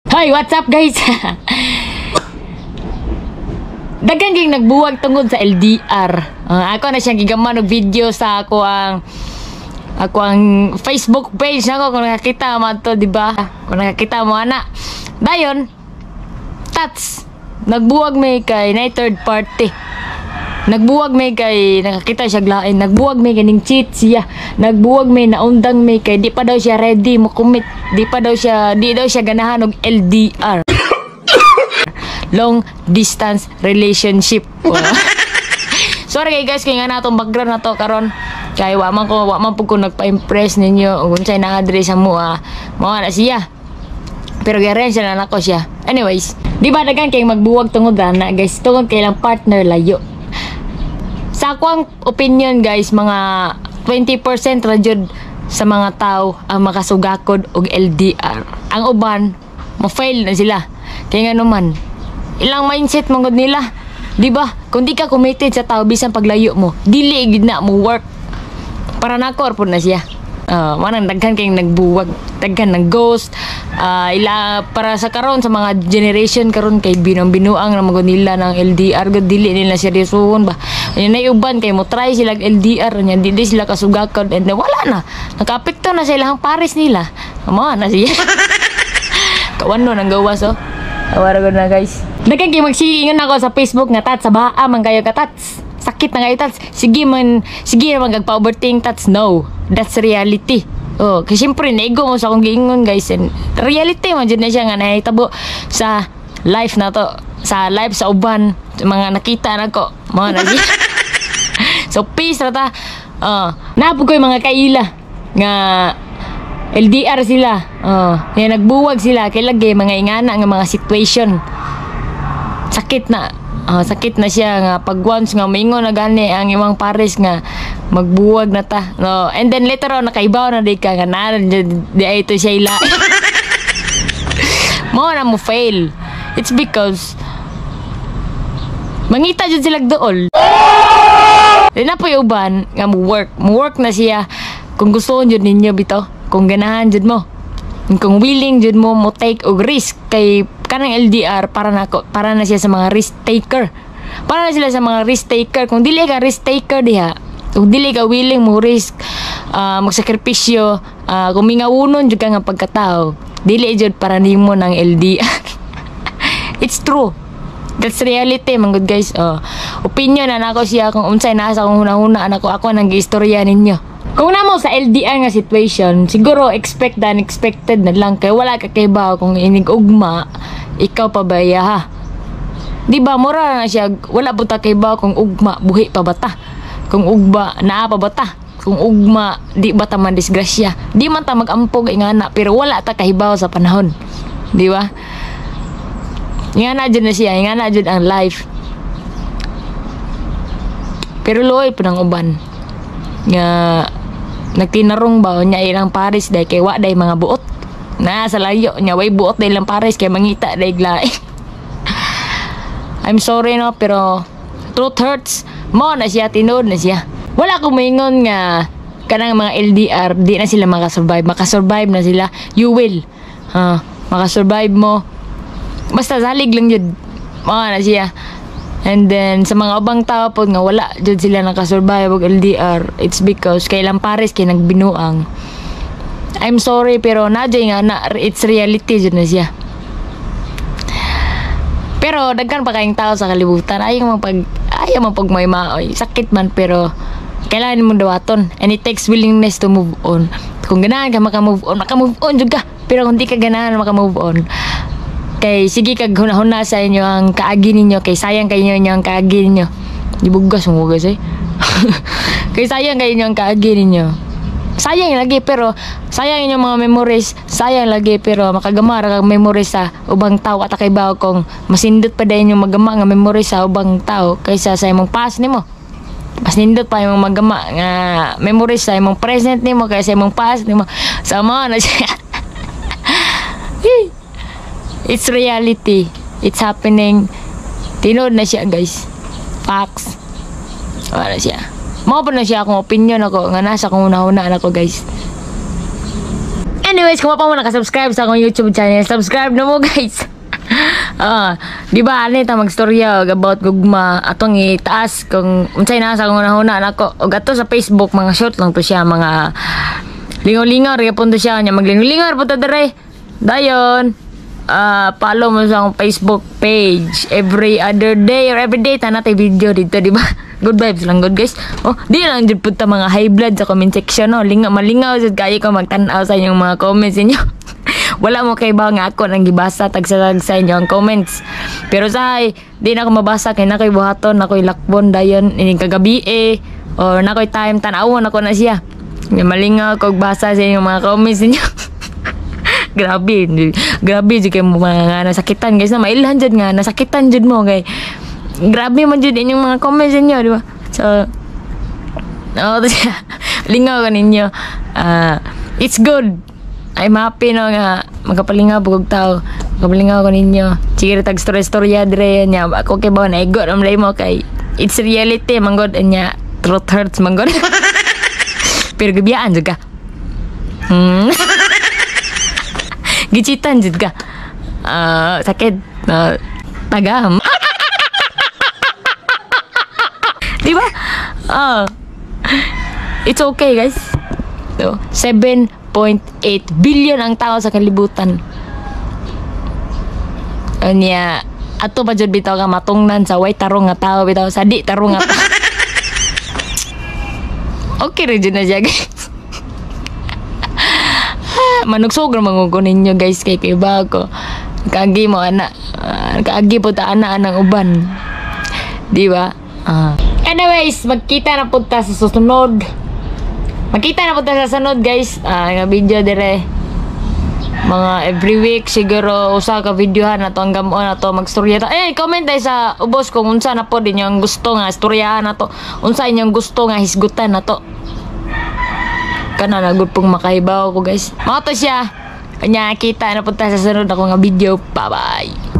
Hoy, what's up, guys? Daghan kay nagbuwag tungod sa LDR. Ah, ako na siyang gigaman og video sa ako ang Facebook page nako, kung nakakita mo to, di ba? Kung nakakita mo ana. Dayon, tats nagbuwag may kay na third party. Nagbuwag may kay nakakita siya lain, nagbuwag may kaning cheat siya. Nagbuwag may naundang may kay di pa daw siya ready mo commit, di daw siya ganahan og LDR. Long distance relationship. Sorry kay guys kay nga na atong background na to karon. Kay wa man pud ko nagpa-impress ninyo ug unsay naa diri sa mua. Mao na siya. Pero garen siya na nako siya. Anyways, di ba daghan kay magbuwag tungod ana, guys, tungod kay ilang partner layo. Sa akong opinion, guys, mga 20% ra jud sa mga tao ang makasugakod og LDR. Ang uban, mo-fail na sila. Kaya nga naman, ilang mindset man gud nila. Di ba? Kung di ka committed sa tao bisan paglayo mo, dili gid na mo work. Para nako pud na siya. Manang daghan kay nagbuwag, daghan ng ghost. Ah, ila para sa karon, sa mga generation karon, kay binong binuang na magud nila ng LDR gud, dili nila seryosohon ba. Anya na uban kay mo try sila og LDR nya di sila kasugakod and then wala na. Nakaapekto na sa ilang pares nila. Mao na siya. Kawan no nang gawas oh. Awara ko na, guys. Daghan kay magsiingon ako sa Facebook nga, "Tats, sa baa man kayo ka, tats. Sakit na kayo, tats. Sige man, sige man pa-overthink, tats." No. That's reality. Oh, kasi siyempre naigo mo sa akong giingon, guys, and reality man jud na siya nga nahitabo sa life na to, sa life sa uban, sa mga nakita nako. Mao na siya. So peace ra ta. Naa po ko'y mga kaila nga LDR sila. Oh, kaya nagbuwag sila kay lagi mga ingana nga mga situation. Sakit na. Oh, sakit na siya nga pag once nga maingon na gani ang imong pares nga magbuwag na ta. No, and then later on nakaibaw na di ka nga na di ay ito siya ila. Mo na mo fail. It's because mangita jud sila dool. Di na po yung uban nga mo work. Mo work na siya kung gusto jud ninyo bitaw. Kung ganahan jud mo. Kung willing jud mo mo take og risk kay kanang LDR, para nako, para na siya sa mga risk taker. Para na sila sa mga risk taker. Kung dili ka risk taker diha, kung dili ka willing mo risk, magsakripisyo, kung mingawunon jud ka nga pagkatao, dili jud para nimo ng LDR. It's true. That's reality, man gud, guys. Oh. Opinion na nako siya kung unsay naa sa akong hunahuna nako, ako nang giistorya ninyo. Kung namo sa LDR nga situation, siguro expect the unexpected na lang kay wala ka kay kung inig ugma, ikaw pa ba ya, ha? Di ba mura na siya, wala po ta kay kung ugma buhi pa ba ta? Kung ugma naa pa ba ta? Kung ugma di ba ta man disgrasya? Di man ta magampog ingana, pero wala ta kahibaw sa panahon. Di ba? Ingana jud na siya, ingana jud ang life. Pero luoy po ng uban nga nagtinarong ba nya ilang pares dahil kay wa day mga buot. Na sa layo nya way buot day ilang pares kay mangita day lain. I'm sorry no, pero truth hurts. Mo na siya, tinuod na siya. Wala ko moingon nga kanang mga LDR di na sila makasurvive. Makasurvive na sila. You will. Ha, makasurvive mo. Basta salig lang jud. Mao na siya. And then sa mga ubang tao po nga wala jud sila nakasurvive og LDR, it's because kay ilang pares kay nagbinuang. I'm sorry, pero na nga na it's reality jud na siya. Pero daghan pa kayong tao sa kalibutan. Ayaw man pag may maoy. Sakit man, pero kailangan mo dawaton and it takes willingness to move on. Kung ganahan ka maka-move on, maka-move on jud ka. Pero kung di ka ganahan maka-move on, kay sige kag hunahuna sa inyo ang kaagi ninyo, kay sayang kayo inyo ang kaagi ninyo. Di bugas mo bugas eh. Kay sayang kayo inyo ang kaagi ninyo. Sayang lagi, pero sayang inyong mga memories, sayang lagi, pero makagama ra kag memories sa ubang tao at kay kung masindot pa dayon yung magama nga memories sa ubang tao kaysa sa imong past nimo. Mas nindot pa yung magama nga memories sa imong present nimo kaysa sa imong past nimo. Sama na siya. It's reality. It's happening. Tinuod na siya, guys. Facts. Wala siya. Mao pa na siya akong opinion ako nga nasa akong una-una ako, guys. Anyways, Anyways, kung pa mo nakasubscribe sa akong YouTube channel, subscribe na mo, guys. Ah, di ba ani ta magstorya og about gugma, atong itaas kung unsay naa sa akong hunahuna nako. Og ato sa Facebook, mga short lang to siya, mga lingaw-lingaw ra gyapon to siya nya, maglingaw-lingaw ra pud ta dire. Dayon, follow mo sa akong Facebook page every other day or every day ta natay video dito, di ba? Good vibes lang, good, guys. Oh, di lang jud pud ta mga high blood sa comment section, no. Lingaw, malingaw jud kayo ko magtan-aw sa inyong mga comments ninyo. Wala mo kay ba nga ako nang gibasa tagsa-tagsa inyo ang comments. Pero sahay, di na ako mabasa kay na ko'y buhaton, na ko'y lakbon dayon ining kagabi eh or na ko'y time tan-awon ako na siya. Nga malingaw kog basa sa inyong mga comments ninyo. Grabe, grabe jud kay mo mga nga nasakitan, guys, na mailhan jud nga nasakitan jud mo kay grabe man jud inyong mga comments ninyo, di ba? So, oh, lingaw ka ninyo. Ah, it's good. I'm happy, no, nga makapalingaw pud og tao. Makapalingaw ko ninyo. Sige ra tag storya-storya dire nya. Ako kay ba naigo ra man mo kay it's reality man god nya, truth hurts man god. Pero gibiyaan jud ka. Gichitan jud ka. Ah, sakit. Tagam. Di ba? Ah. It's okay, guys. So, 7.8 billion ang tao sa kalibutan. Unya, ato pa jud bitaw nga matungnan sa way tarong nga tao bitaw, sa di tarong nga tao. Okay ra jud na siya, guys. Manugsog ra man ko ninyo, guys, kay kay ba ko. Kaagi mo ana, kaagi po ta ana anang uban. Di ba? Ah. Anyways, magkita na pud ta sa susunod. Magkita na pud ta sa sunod, guys. Ah, nga video dire. Mga every week siguro usa ka videohan na to ang gamon na to, magstorya ta. Eh, comment tayo sa ubos kung unsa na pod inyong gusto nga istoryahan na to. Unsa inyong gusto nga hisgutan na to. Kana na gud pong makahibaw ko, guys. Mao to siya. Kanya kita na punta sa sunod ako nga video. Bye bye.